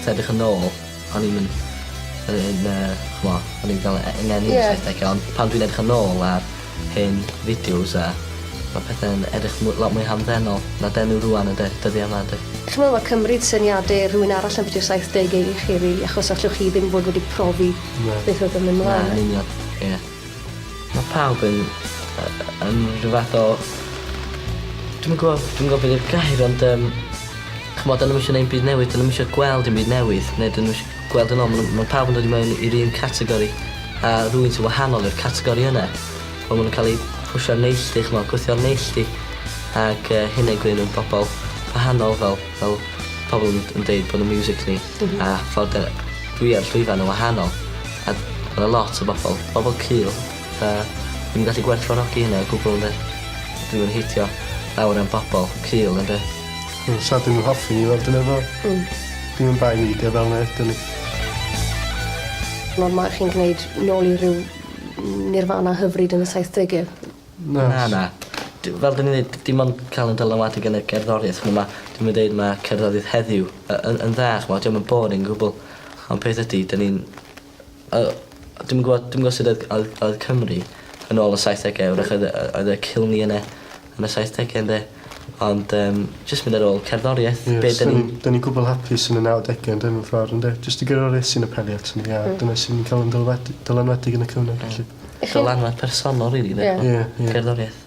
Wrth edrych yn ôl o'n i'm yn yn yy ch'mo' o'n i'm ga'l 'yng ngeni yn y saithdege ond pan dwi'n edrych yn ôl ar hen fideos a ma' pethe'n edrych mw- lot mwy hamddenol na 'den n'w rŵan ynde? Dyddia' yma ynde? Chi'n meddwl ma' cymryd syniade rhywun arall ambiti'r saithdege i chi rili achos allwch chi ddim fod wedi profi... Na. ...beth o'dd yn myn' mlan. Na yn union. Ie. Ma' pawb yn yy yn rhyw fath o dwi'm yn gwbo dwi'm yn gwbo be' 'di'r gair ond yym ch'mod 'dyn nw'm isio neud byd newydd 'dyn nw'm isio gweld dim byd newydd ne' 'dyn nw'm isio gweld yn ôl ma' nw ma' pawb yn dod i mewn i'r un categori a rywun sy'n wahanol i'r categori yna wel ma' nw'n ca'l 'u pwshio'r neilltu ch'mo' gwthio'r neilltu ag yy hynny'n gwneud nw'n bobol wahanol fel fel pobol yn yn deud bod y miwsic ni a ffordd yy dwi ar llwyfan yn wahanol a ma' 'na lot o bobol bobol cul a ddim yn gallu gwerthfawrogi hynna o gwbwl ynde? Dwi'm yn heitio lawer am bobol cul ynde? Wel sa dim yn hoffi ni fel dyna fo. Dim yn bai ni 'di o fel 'na ydyn ni. Ond ma' chi'n gneud nôl i ryw Nirvana hyfryd yn y saithdege. Na. Na na. D- fel 'dyn ni'n ddeud dim ond ca'l 'yn dylanwadu gan y gerddoriaeth ch'mo' ma' dwi'm yn deud ma' cerddoriaeth heddiw y- yn yn dda ch'mo' 'di o'm yn boring o gwbwl ond peth ydi 'dyn ni'n yy dwi'm yn gwbod dwi'm yn gwbo sud oedd oedd oedd Cymru yn ôl y saithdege 'w'rach oedd y oedd y culni yne yn y saithdege ynde? Ond yym jyst mynd ar ôl cerddoriaeth... Ie be' 'dyn ni'n 'dan ni'n gwbwl hapus yn y nawdege ynde mewn ffor ynde? Jyst y gerddoriaeth sy'n apelio aton ni a dyna sy'n ca'l 'yn dylwad- dylanwedig yn y cyfnod felly. Dylanwad personol rili 'de? Ie. Ie ie. Cerddoriaeth.